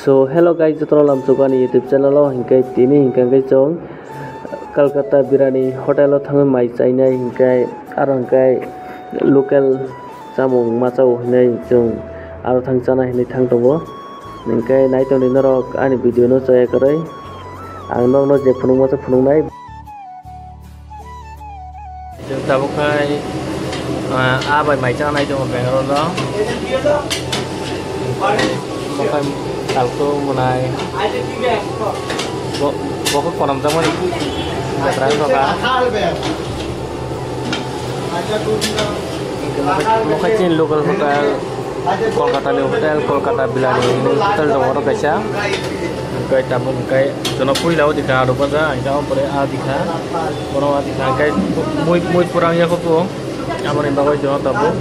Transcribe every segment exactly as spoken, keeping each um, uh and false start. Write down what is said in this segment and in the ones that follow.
So hello guys, jotono lamsok ani YouTube channel o, hinkhe tini hinkhe chwng Kolkata Birani hotel o thangwi mai chainai, hinkhe aro hinkhe local chamung machao hinwi chwng aro thang chana hinwi thang tongo. Hinkhe naitongdi norok ani video no chaya kwrwi, ang nokno je phunukma se phunuknai. Chwng tabuk khai, ah, a bai mai chana nai tongo Bangalore o. Bo khai talku mwnai. Bo, bo khe konamjakmani jatra wngkha. Bo khai chini local hotel. Kolkata ni hotel, Kolkata Bilani ni hotel tongo oro kaisa. Hingke tabuk hingke jono puila o dikha aro baja, hingke omo pore a dikha, bono a dikha, hingke mui, mui pura wngya kho bo. Aboni bagoi jono tabuk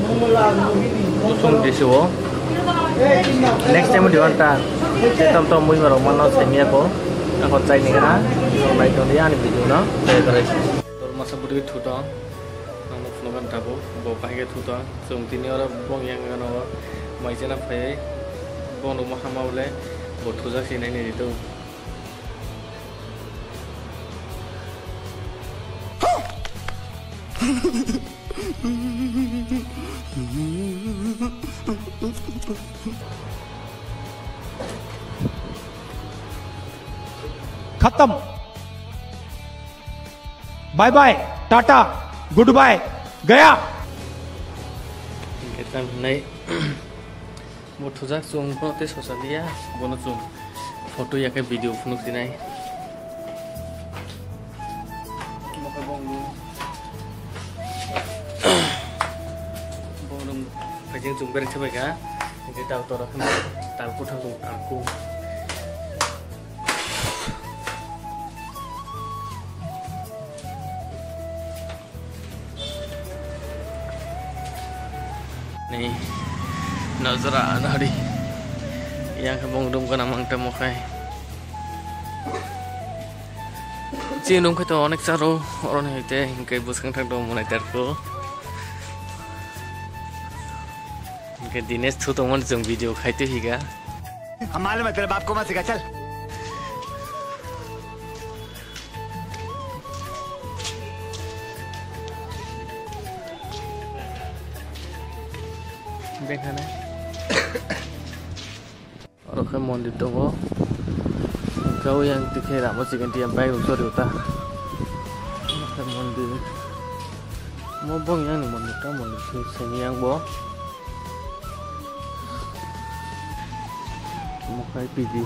kusung disi o. Next time diwan ta, je tom tom mui marok mano saimya kho. Ako chai ni gana, nai tong ani video no, bye bye. Tor masa bwtwi thutong, ang no phunukha tabuk, bo bahai khe thutong. Chwng tini oro bong yang gana o mai chana phaiwi, bong rwma hama bole, bo thujak se nai nai tongo. खत्म। Bye bye, tata, goodbye, gaya। Hingke tang hinai bo thujak chwng bo tei sosa liya, bono chwng photo ya khe video phunuk sinai. Bo khe bong bong. Bong rwng phaijing chwng bereng se bai kha. Hingke tal tora kheno tal kuthang chwng talku. Ni nojra nari. Yang khe bong room gana mang tamo khai. Chini room khe to onek charo, oroni hoite hingke bwskang thang tong monai tarko. Hingke Dinesh thu tongmani chwng video khai twi higa. हम मालूम है, तेरे बाप को मत सिखा, चल। Bekhane. Oro khe mondir tongo. Hingke o yang tikhe rama chicken tiya bike rok chori ota. Oro khe mondir. Mo bong yang ni mondir ta mondir khe seng yang bo. Mo khai piji.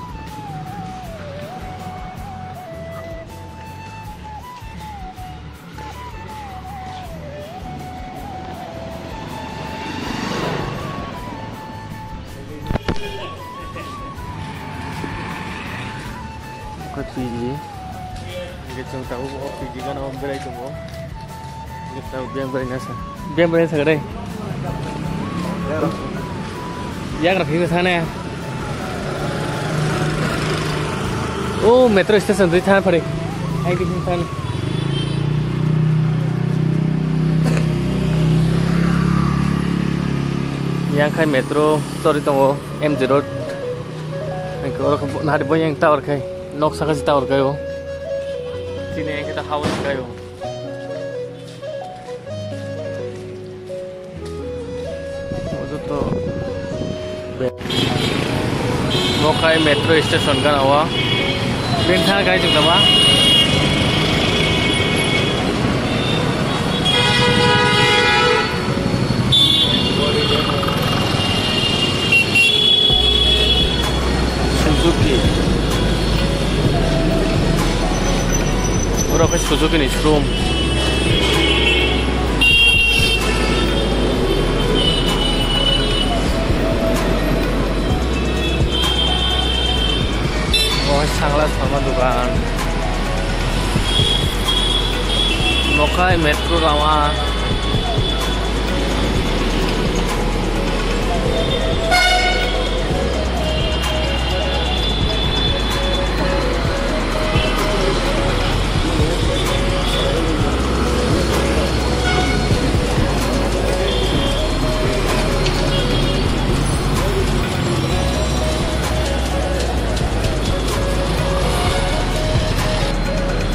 Khe piji. Hingke chwng tabuk o piji gana o berai tongo. Hingke tabuk biyang berai nasa. Biyang berai nasa gede. Yagra phiri thane. O metro station rwi thang phari. Ai di thang. Yang khai metro chori tongo M G Road. Ang khe oro khe nahari bo yang tower khai. Nok saka si tower khai o. Chini ang khe ta house khai o. Joto be-, mo khai metro station gana o. Bini thang khai chwng tama. Suzuki. Oro khe Suzuki ni showroom. O hai sangla salma dogan. Nokhai metro lama.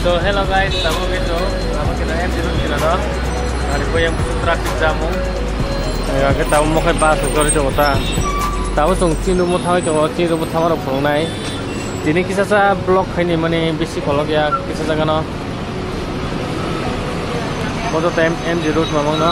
So hello guys, tabuk khe chwng abo khe M G Road khe no. Ani koi yang busu traffic jam o. Ayo khe tabuk mo khai bus o gari tongo ta. Tabuk chwng Chinrumbo thangwi tongo, Chinrumbo thangma rok phunuknai. Tini kisa sa vlog khaini mani bisi kolok ya kisa jaga no. Bo to M G Road mamang no.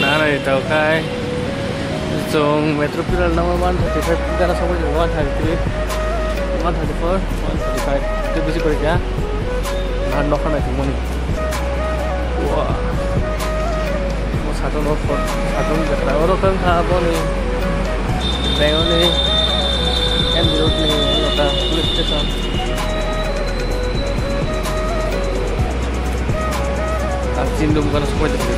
Nana ni tau khai. Chwng metro pillar number one thirty five gana sokoi one thirty three, one thirty four, one thirty five. Itu bisi kori ya. Nah, nokha nai moni. Wah. Mo satung no phot, satung jakra. Oro kang kha boni. Bengoni. M G Road ni nokha police station. Ang Chinrumbo gana sokoi tongkha.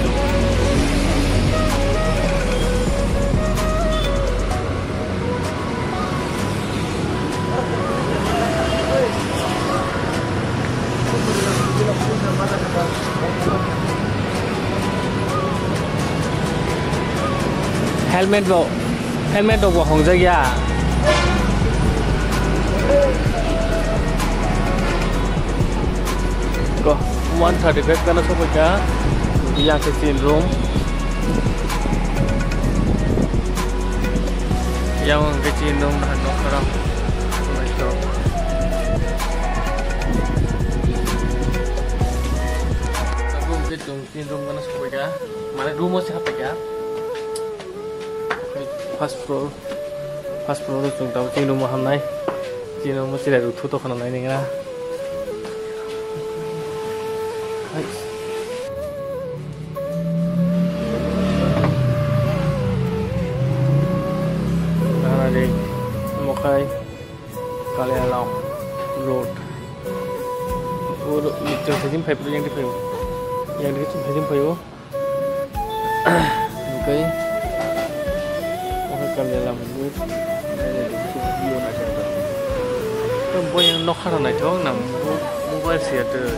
Helmet bo, helmet rok bo hongjak ya. Go, one thirty five gana sokoi kha. Yang khe Chinrumbo. Yang ang khe Chinrumbo na nokha rok. Tabuk khe chwng Chinrumbo gana sokoi kha. Mane room o se hapkha. First floor, first floor o chwng tabuk Chinrumbo hamnai. Chinrumbo chwrai rok thu tongkhana nai ningna. Hai. Nana de mokai Kalialam Road. Oro chwng thaichim phai, yang de phai. Yang de chwng thaichim phai o. Hwnkhe, omo Kalialam Road. Boyang nokha rok naithok nang mobile se ya twi.